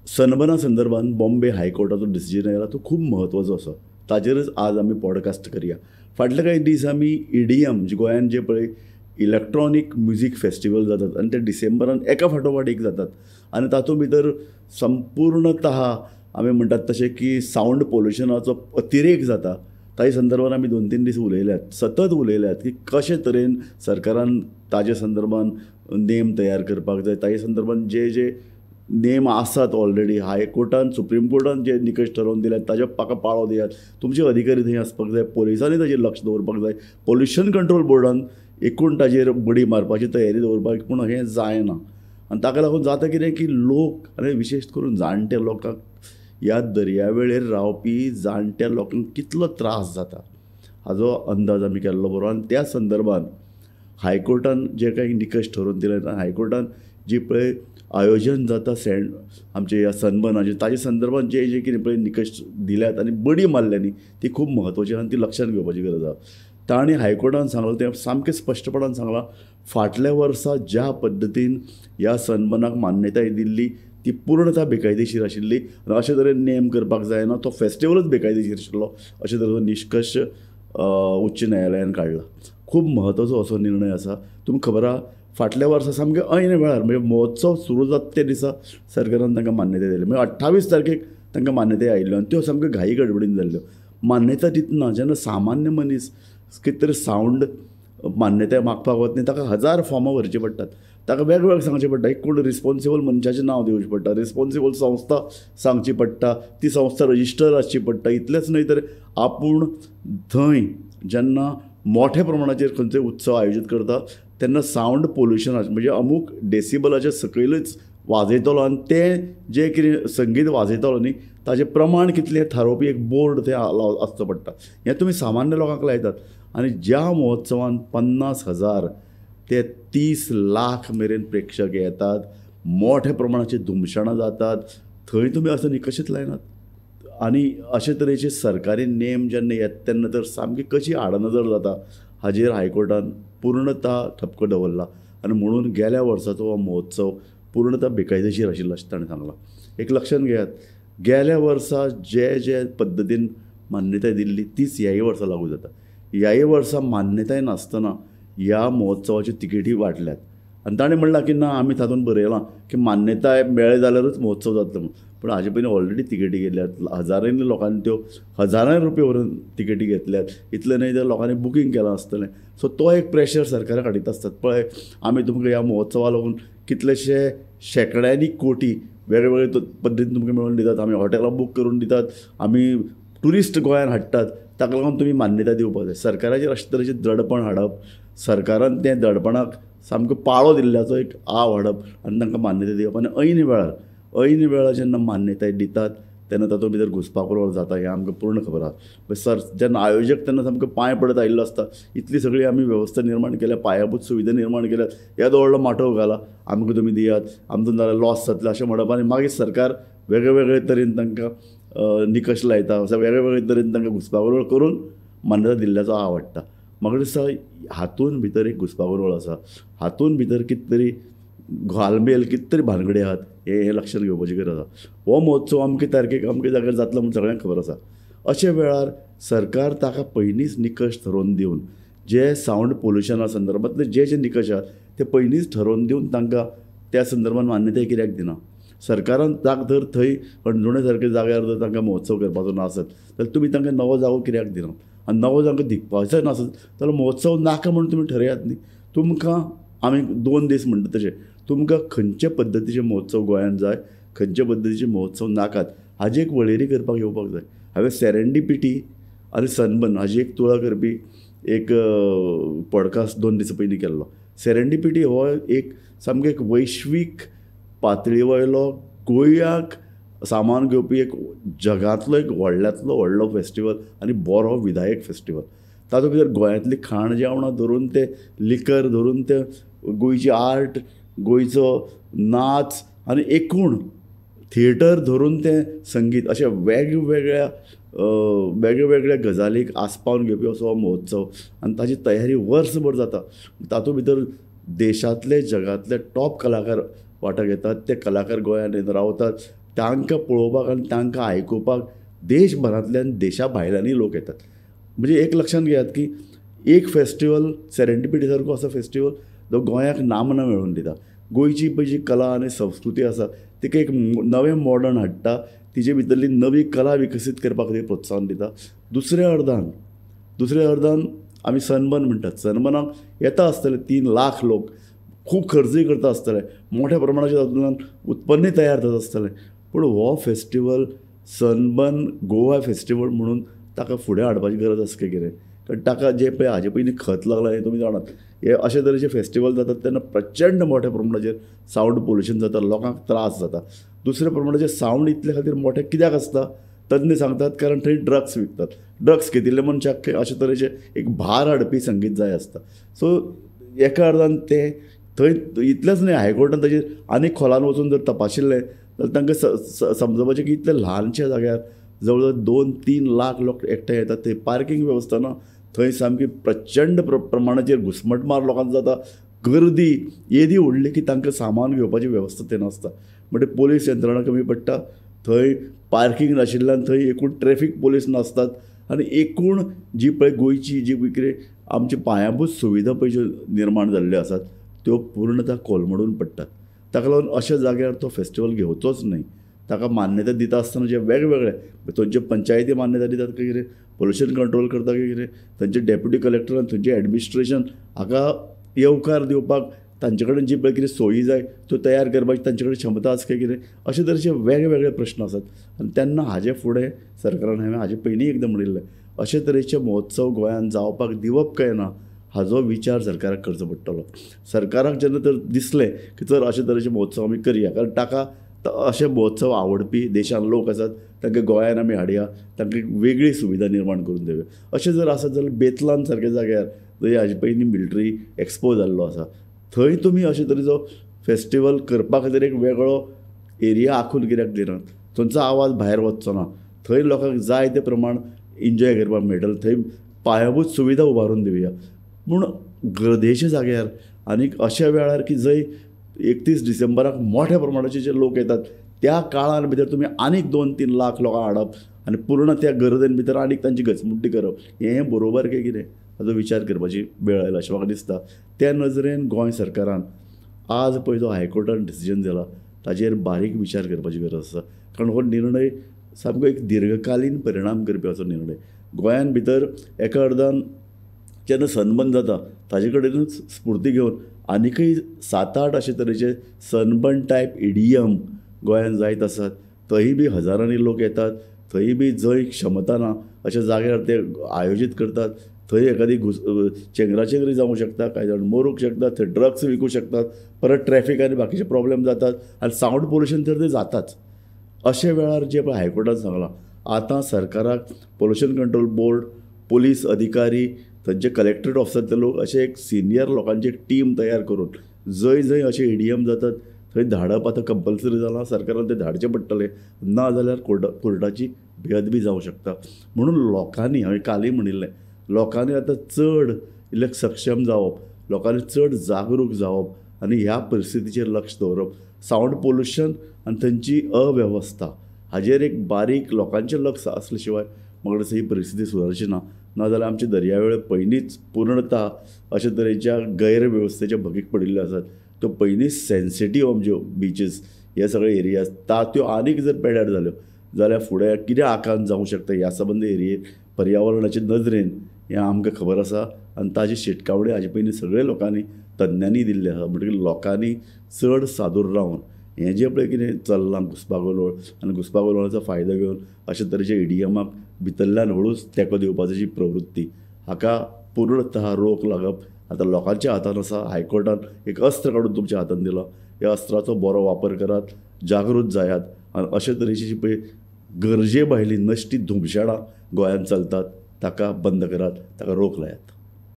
सनबर्ना संदर्भात बॉम्बे हायकोर्टाचो डिसिजन आयला तो खूब म्हत्वाचो आसा. ताजेरच आज आमी पॉडकास्ट करया. फाटले कांय दीस आमी ईडीएम जे गोंयांत जे पळय इलेक्ट्रॉनीक म्युजीक फेस्टिवल जातात आनी ते डिसेंबरान एका फाटोफाट एक जातात आनी तातूंत भितर संपूर्णतः आमी म्हणटात तशें की सावंड पोल्युशनाचो अतिरेक जाता. ताजे संदर्भात आमी 2-3 दीस उलयल्यात, सतत उलयल्यात की कशे तरेन सरकारान ताजे संदर्भात नेम तयार करपाक जाय. ताजे संदर्भात जे जे नेम आसात ऑलरेडी हायकोर्टान सुप्रीम कोर्टान जे निकश ठरोवन दिल्यात ताज्या ताका पाळो दियात. तुमचे अधिकारी थंय आसपाक जाय, पोलिसांनी ताजेर लक्ष दवरपाक जाय, पोल्युशन कंट्रोल बोर्डान एकूण ताजेर बडी मारपाची तयारी दवरपाक, पूण हें जायना. आनी ताका लागून जाता कितें की लोक आनी विशेश करून जाणटे लोकांक, ह्या दर्यावेळेर रावपी जाणट्या लोकांक कितलो त्रास जाता हाजो अंदाज आमी केल्लो बरो. आनी त्या संदर्भात हायकोर्टान जे कांय निकश ठरोवन दिले, हायकोर्टान जी पळय आयोजन जाता सेंड आमचे ह्या सनबर्नाचें, ताजे संदर्भात जे जे कितें पळय निकश दिल्यात आनी बडी मारल्या न्ही, ती खूब म्हत्वाची आनी ती लक्षांत घेवपाची गरज आसा. तांणी हायकोर्टान सांगलां तें सामकें स्पश्टपणान सांगलां, फाटल्या वर्सा ज्या पद्दतीन ह्या सनबर्नाक मान्यताय दिल्ली ती पूर्णतः बेकायदेशीर आशिल्ली आनी अशे तरेन नेम करपाक जायना, तो फेस्टिवलूच बेकायदेशीर आशिल्लो अशे तरेचो निश्कर्श उच्च न्यायालयान काडला. खूब म्हत्वाचो असो निर्णय आसा. तुमकां खबर आसा फाटल्या वर्सा सामकें ऐन वेळार म्हणजे महोत्सव सुरू जाता त्या दिसा सरकारान तांकां मान्यताय दिली. म्हणजे 28 तारखेक तांकां मान्यताय आयिल्ल्यो आनी त्यो सामक्यो घाई गडबडीन जाल्ल्यो. मान्यता दितना जेन्ना सामान्य मनीस कितें तरी सावंड मान्यताय मागपाक वता न्ही, ताका 1000 फॉर्मां भरचीं पडटात, ताका वेगवेगळें सांगचें पडटा. एक कोण रिस्पोन्सिबल मनशाचें नांव दिवचें पडटा, रिस्पोन्सिबल संस्था सांगची पडटा, ती संस्था रजिस्टर आसची पडटा. इतलेंच न्हय तर आपूण थंय जेन्ना मोठ्या प्रमाणाचेर खंयचोय उत्सव आयोजीत करता तेन्ना सावंड पोल्युशन म्हणजे अमूक डेसिबलाच्या सकयलच वाजयतलो आनी तें जें कितें संगीत वाजयतलो न्ही ताजें प्रमाण कितलें थारोवपी एक बोर्ड थंय आसचो पडटा. हें तुमी सामान्य लोकांक लायतात. आनी ज्या महोत्सवान 50,000 ते 30 लाख मेरेन प्रेक्षक येतात, मोठ्या प्रमाणाचेर धुमशणां जातात, थंय तुमी असो निकशच लायनात. आनी अशे तरेचे सरकारी नेम जेन्ना येता तेन्ना तर सामकी कशी आडनदर जाता हाजेर हायकोर्टान पूर्णतः ठपको दवरला. आनी म्हणून गेल्या वर्साचो हो महोत्सव पूर्णतः बेकायदेशीर आशिल्लो अशें ताणें सांगलां. एक लक्षांत घेयात, गेल्या वर्सा जे जे पद्दतीन मान्यताय दिल्ली तीच ह्याय वर्सा लागू जाता. ह्याय वर्सा मान्यताय नासतना ह्या महोत्सवाच्यो तिकेटी वांटल्यात आनी ताणें म्हणलां की ना आमी तातूंत बरयलां की मान्यताय मेळ्ळी जाल्यारूच महोत्सव जातलो म्हणून, पूण हाजे पयलीं ऑलरेडी तिकेटी गेल्यात, हजारांनी लोकांनी त्यो हजारांनी रुपया व्हरून तिकेटी घेतल्यात. इतलें न्हय तर लोकांनी बुकींग केलां आसतलें. सो तो एक प्रेशर सरकाराक हाडीत आसतात. पळय आमी तुमकां ह्या महोत्सवा लागून कितलेशे शेंकड्यांनी कोटी वेगळे वेगळे पद्दतीन तुमकां मेळोवन दितात, आमी हॉटेलां बूक करून दितात, आमी ट्युरिस्ट गोंयांत हाडटात, ताका लागून तुमी मान्यताय दिवपाक जाय. सरकाराचेर अशे तरेचें दडपण हाडप, सरकारान तें दडपणाक सामको पाळो दिल्ल्याचो एक आव हाडप आनी तांकां मान्यताय दिवप. आनी ऐन वेळार जेन्ना मान्यताय दितात तेन्ना तातूंत भितर घुसपागोंदळ जाता हें आमकां पूर्ण खबर आसा. सर जेन्ना आयोजक तेन्ना सामको पांय पडत आयिल्लो आसता, इतली सगळी आमी वेवस्था निर्माण केल्या, पायाभूत सुविधा निर्माण केल्यात, येदो व्हडलो माटोव घाला, आमकां तुमी दियात, आमचो नाजाल्यार लॉस जातलो अशें म्हणप. आनी मागीर सरकार वेगळे वेगळे तरेन तांकां निकश लायता, अशें वेगळे वेगळे तरेन तांकां घुसपागोंदळ करून मान्यता दिल्ल्याचो आव हाडटा. म्हाका दिसता हातूंत भितर एक घुसपागोंदळ आसा, हातूंत भितर कितें तरी घालमेल, कितें तरी भानगडी आहात हें लक्षांत घेवपाची गरज आसा. हो महोत्सव अमके तारखेक अमके जाग्यार जातलो म्हूण सगळ्यांक खबर आसा. अशे वेळार सरकार ताका पयलींच निकश ठरोवन दिवन जे सावंड पोल्युशना संदर्भांतले जे जे निकश आहात ते पयलींच ठरोवन दिवन तांकां त्या संदर्भात मान्यताय कित्याक दिना. सरकारान ताक जर थंय हणजुणे सारक्या जाग्यार जर तांकां महोत्सव करपाचो नासत जाल्यार तुमी तांकां नवो जागो कित्याक दिना. आनी नवो जागो दिवपाचो नासत जाल्यार महोत्सव नाका म्हूण तुमी ठरयात न्ही. तुमकां आमी 2 दीस म्हणटा तशें तुमकां खंयचे पद्दतीचे महोत्सव गोंयांत जाय, खंयचे पद्दतीचे महोत्सव नाकात हाजी एक वळेरी करपाक येवपाक जाय. हांवें सेरेंडिपिटी आनी सनबर्न हाजी एक तुळा करपी एक पॉडकास्ट 2 दिसां पयलीं केल्लो. सेरेंडिपिटी हो एक सामको एक वैश्वीक पातळी वयलो गोंयाक सामान घेवपी एक जगांतलो एक व्हडल्यांतलो व्हडलो फेस्टिवल आनी बरो विधायक फेस्टिवल. तातूंत भितर गोंयांतली खाण जेवणां धरून ते लिकर धरून ते गोंयची आर्ट, गोंयचो नाच आनी एकूण थिएटर धरून तें संगीत अशें वेगवेगळ्या वेगळ्या गजालीक आस्पावन घेवपी असो हो महोत्सव आनी ताजी तयारी वर्सभर जाता. तातूंत भितर देशांतले जगांतले टॉप कलाकार वांटो घेतात, ते कलाकार गोंयांत येवन रावतात, तांकां पळोवपाक आनी तांकां आयकुपाक देशभरांतल्यान देशा भायल्यानूय लोक येतात. म्हणजे एक लक्षांत घेयात की एक फेस्टिवल सेरेंडिपिटी सारको असो फेस्टिवल जो गोंयाक नामना मेळोवन दिता, गोंयची पळय जी कला आनी संस्कृती आसा तिका एक नवें मॉडर्न हाडटा, तिजे भितरली नवी कला विकसीत करपा खातीर प्रोत्साहन दिता. दुसऱ्या अर्दान आमी सनबर्न म्हणटात. सनबर्नाक येता आसतले 3 लाख लोक, खूब खर्चूय करता आसतले, मोठ्या प्रमाणाचेर तातूंतल्यान उत्पन्नय तयार जाता आसतलें. पूण हो फेस्टिवल सनबर्न गोवा फेस्टिवल म्हणून ताका फुडें हाडपाची गरज आसा काय कितें? कारण ताका जे पळय हाजे पयलीं खत लागलां हें तुमी जाणात. हे अशे तरेचे फेस्टिवल जातात तेन्ना प्रचंड मोठ्या प्रमाणाचेर सावंड पोल्युशन जाता, लोकांक त्रास जाता. दुसऱ्या प्रमाणाचेर सावंड इतले खातीर मोठें कित्याक आसता तज्ञ सांगतात, कारण थंय ड्रग्स विकतात. ड्रग्स घेतिल्ले मनशाक अशे तरेचे एक भार हाडपी संगीत जाय आसता. सो एका अर्दान तें थंय इतलेंच न्हय, हायकोर्टान ताजेर आनीक खोलान वचून जर तपाशिल्लें जाल्यार तांकां समजपाचें की इतल्या ल्हानशा जाग्यार जवळ जवळ 2-3 लाख लोक एकठांय येतात. थंय पार्कींग वेवस्था ना, थंय सामकी प्रचंड प्रमाणाचेर घुस्मटमार लोकांचो जाता, गर्दी येदी व्हडली की तांकां सामान घेवपाची वेवस्था थंय नासता. म्हणटकीर पोलीस यंत्रणा कमी पडटा, थंय पार्कींग नाशिल्ल्यान थंय एकूण ट्रॅफीक पोलीस नासतात आनी एकूण जी पळय गोंयची जी कितें आमची पायांभूत सुविधा पळय ज्यो निर्माण जाल्ल्यो आसात त्यो पूर्णतः कोलमडून पडटात. ताका लागून अशा जाग्यार तो फेस्टिवल घेवचोच न्हय. ताका मान्यता दिता आसतना जे वेगवेगळे थंयचे पंचायती मान्यता दितात काय कितें, पोल्युशन कंट्रोल करता काय कितें, थंयचे डेप्युटी कलेक्टर आनी थंयचें एडमिनिस्ट्रेशन हाका येवकार दिवपाक तांचे कडेन जी पळय कितें सोयी जाय त्यो तयार करपाची तांचे कडेन क्षमता आसा काय कितें, अशे तरेचे वेगवेगळे प्रश्न आसात. आनी तेन्ना हाजे फुडें सरकारान हांवें हाजे पयलीं एकदां म्हणिल्लें, अशे तरेचे महोत्सव गोंयांत जावपाक दिवप काय ना हाजो विचार सरकाराक करचो पडटलो. सरकाराक जेन्ना तर दिसलें की चल अशे तरेचे महोत्सव आमी करया, कारण ताका अशे महोत्सव आवडपी देशान लोक आसात, तांकां गोंयान आमी हाडया, तांकां एक वेगळी सुविधा निर्माण करून दिवया. अशें जर आसत जाल्यार बेतलान सारक्या जाग्यार जंय हाजे पयलीं मिलिटरी एक्सपो जाल्लो आसा थंय तुमी अशे तरेचो फेस्टिवल करपा खातीर एक वेगळो एरिया आखून कित्याक दिनात? थंयचो आवाज भायर वचचो ना, थंय लोकांक जाय ते प्रमाण एन्जॉय करपाक मेळटलो, थंय पायाभूत सुविधा उबारून दिवया. पूण गर्देच्या जाग्यार आनीक अशा वेळार की जंय 31 डिसेंबराक मोठ्या प्रमाणाचे जे लोक येतात त्या काळान भितर तुमी आनीक 2-3 लाख लोकांक हाडप आनी पूर्ण त्या गर्देन भितर आनीक तांची घचमुड्डी करप हें बरोबर काय कितें हाजो विचार करपाची वेळ आयला अशें म्हाका दिसता. त्या नजरेन गोंय सरकारान आज पळय जो हायकोर्टान डिसिजन दिला ताजेर बारीक विचार करपाची गरज आसा, कारण हो निर्णय सामको एक दीर्घकालीन परिणाम करपी असो निर्णय. गोंयान भितर एका अर्दान जेन्ना सनबर्न जाता ताजे कडेनूच स्फूर्ती घेवन आनीकय 7-8 अशे तरेचे सनबर्न टायप इडियम गोंयान जायत आसात. थंय बी हजारांनी लोक येतात, थंय बी जंय क्षमता ना अशा जाग्यार ते आयोजीत करतात. थंय एखादी चेंगराचेंगरी जावंक शकता, कांय जाण मरूंक शकतात, थंय ड्रग्स विकूंक शकतात, परत ट्रॅफीक आनी बाकीचे प्रॉब्लेम जातात आनी सावंड पोल्युशन तर ते जाताच. अशे वेळार जे पळय हायकोर्टान सांगलां आतां सरकाराक पोल्युशन कंट्रोल बोर्ड, पोलीस अधिकारी, थंयचे कलेक्टरेट ऑफिसर लोक अशे एक सिनियर लोकांची एक टीम तयार करून जंय जंय अशे इडियम जातात थंय धाडप आतां कंपल्सरी जालां. सरकारान तें धाडचें पडटलें, ना जाल्यार कोर्टाची बेअदबी जावंक शकता. म्हणून लोकांनी, हांवें कालय म्हणिल्लें, लोकांनी आतां चड इल्लें सक्षम जावप, लोकांनी चड जागरूक जावप आनी ह्या परिस्थितीचेर लक्ष दवरप. सावंड पोल्युशन आनी थंयची अवेवस्था हाजेर एक बारीक लोकांचें लक्ष आसले शिवाय म्हाका दिसता ही परिस्थिती सुदारची ना. नाजाल्यार आमची दर्यावेळ पयलींच पूर्णता अशे तरेच्या गैरवेवस्थेच्या भकीक पडिल्ल्यो आसात. त्यो पयलींच सेन्सिटीव आमच्यो बिचीस हे सगळे एरियाज त्यो आनीक जर पेड्यार जाल्यो जाल्यार फुडें कितें आकांत जावंक शकता ह्या संबंद एरियेक पर्यावरणाचे नदरेन हें आमकां खबर आसा आनी ताजी शिटकावणी हाजे पयलीं सगळे लोकांनी तज्ञांनी दिल्ली आसा. म्हणटकीर लोकांनी चड सादूर रावन हें जें पळय कितें चल्लां घुस्पागोंदळ आनी घुस्पागोंदळाचो फायदो घेवन अशे तरेचे इडियमाक भितरल्यान हळूच तेंको दिवपाची जी प्रवृत्ती हाका पूर्णतः रोक लागप आतां लोकांच्या हातान आसा. हायकोर्टान एक अस्त्र काडून तुमच्या हातान दिलां, ह्या अस्त्राचो बरो वापर करात, जागृत जायात आनी अशे तरेची जी पळय गरजे भायली नश्टी धुमशेणां गोंयांत चलतात ताका बंद करात, ताका रोक लायात.